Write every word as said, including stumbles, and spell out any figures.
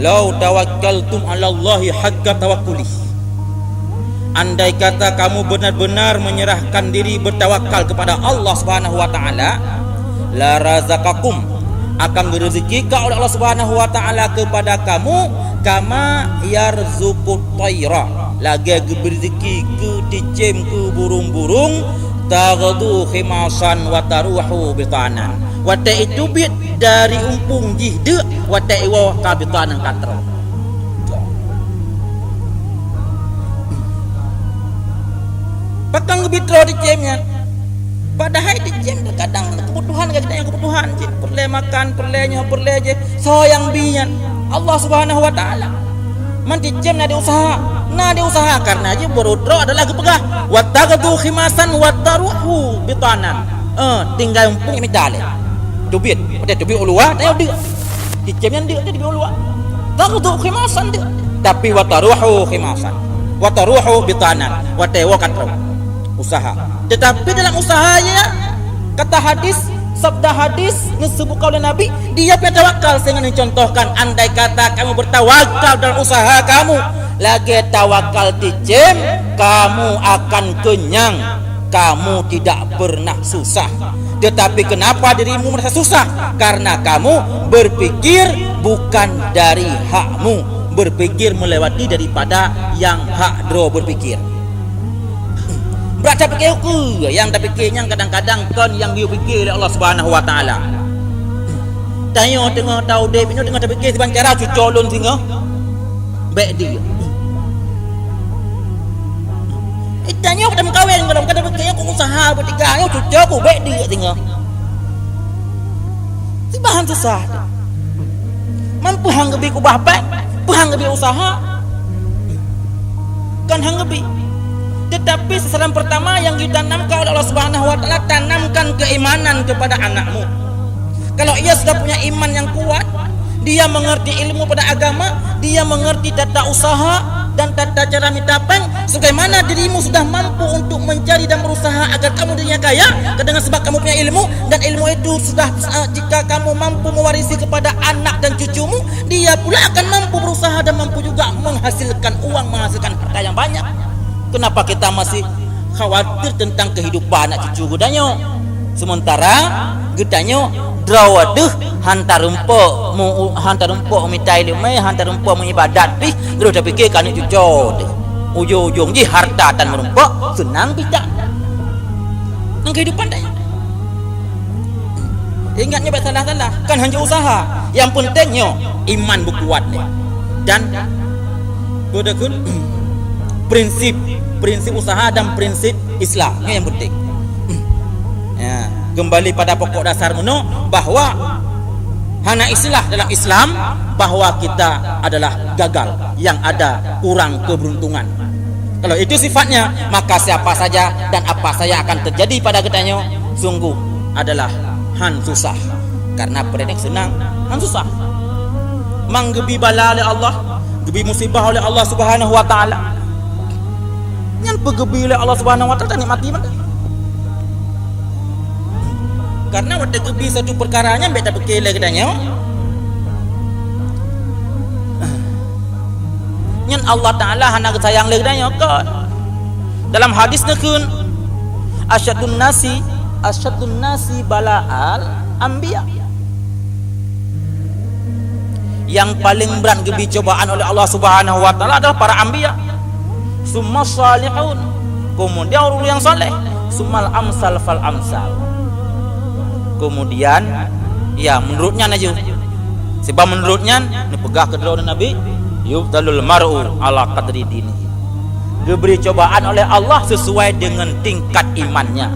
"Lau tawakkaltum 'alallahi haqqa tawakkulih." Andai kata kamu benar-benar menyerahkan diri bertawakal kepada Allah Subhanahu wa Taala, "la razaqakum", akan geureuzeukika oleh Allah Subhanahu wa Taala kepada kamu, "kama yarzuqut thaira", lagèe geubri reuzeki keu ticém, keu burung-burung, "taghdu khimasan wa taruhu bitanan", watèe jiteubiet dari umpung jih deuk, watèe jiwoe ka bitanan ka troh. Pakon geubri troh ticém nyan? Padahai ticém kadang kebutuhan, kadang kebutuhan cit. Peureulèe makan, peureulèe nyoe, peureulèe jéh. Soe nyang bi nyan? Allah Subhanahu wa Taala. Man ticém na di usaha, na di usaha, karena jih baroe droe adalah geupeugah, "Wa taghdu khimasan wa taruhu bitanan." Eh, tinggai umpung mita lé. Teubiet, watèe teubiet u luwa, tanyoe deuk. Ticém nyan deuk teubiet u luwa. "Taghdu khimasan" deuk. Tapi "wa taruhu khimasan." "Wa taruhu bitanan", watèe woe ka troh. Usaha. Tetapi dalam usaha nyan, kata hadis, sabda hadis, neuseubutkan oleh Nabi, dia punya tawakal, sehingga neucontohkan, andai kata kamu bertawakal dalam usaha kamu, lagèe tawakal ticém, kamu akan kenyang, kamu tidak pernah susah. Tetapi kenapa dirimu merasa susah? Karena kamu berpikir bukan dari hakmu, berpikir melewati daripada nyang hak droe berpikir. Brat tapikir ukeue, nyang tapikir nyan kadang-kadang kon nyang geupikir lé Allah Subhanahu wa Taala. Tanyoe teungoh taudép, nyoe teungoh tapikir siban cara cucoe lôn singoh. Bèk deuk. Eh, tanyoe ka tameukawen, ka tapikir nyoe ku usaha beutiga, nyoe cucoe ku bèk deuk singoh. Sibahan susah. Man peue han geubi kubah péng, peue han geubi usaha. Kan han geubi. Tetapi sasaran pertama yang ditanamkan oleh Allah Subhanahu wa Taala, tanamkan keimanan kepada anakmu. Kalau ia sudah punya iman yang kuat, dia mengerti ilmu pada agama, dia mengerti tata usaha dan tata cara mita péng, sebagaimana dirimu sudah mampu untuk mencari dan berusaha agar kamu dirinya kaya, dengan sebab kamu punya ilmu, dan ilmu itu sudah, eh, jika kamu mampu mewarisi kepada anak dan cucumu, dia pula akan mampu berusaha dan mampu juga menghasilkan uang, menghasilkan harta yang banyak. Kenapa kita masih khawatir tentang kehidupan anak cucu geutanyoe? Sementara geutanyoe droe deuh han tarumpok mu-, han tarumpok mita ileumèe, han tarumpok meuibadat pih, droe tapikir keu aneuk cucoe deuh. Ujong-ujong jih harta tan meurumpok, seunang pih tan. Ngon kehidupan tanyoe. Ingat nyoe bèk salah-salah, kan hanjeuet usaha. Yang penting nyoe iman beukuat nyoe. Dan beudeukeun prinsip, prinsip usaha dan prinsip Islam. Nyoe yang penting. Ya, kembali pada pokok dasar meunoe bahwa hana istilah dalam Islam bahwa kita adalah gagal, yang ada kurang keberuntungan. Kalau itu sifatnya, maka siapa saja dan apa saja akan terjadi pada geutanyoe, sungguh adalah han susah. Karena peureunek seunang, han susah. Mang geubi bala lé Allah, geubi musibah oleh Allah Subhanahu wa Taala. Nyan peugeubi lé Allah Subhanahu wa Taala, nikmati mantong. Karena watèe geubi satu peukara nyan bèk tapikir lé geutanyoe. Nyan Allah Taala hana geusayang lé geutanyoe kon. Dalam hadis neukheun, "Asyaddun nasi, asyaddun nasi bala'al anbiya." Yang paling berat geubi cobaan oleh Allah Subhanahu wa Taala adalah para anbiya. Summa salihun. Kemudian ureueng yang saleh. Summal amsal fal amsal. Kemudian, ya, menurut nyan laju. Sebab menurut nyan, neupeugah keudroe Nabi, "Yubtalul mar'u ala qadri dinihi." Geubri cobaan oleh Allah sesuai dengan tingkat imannya.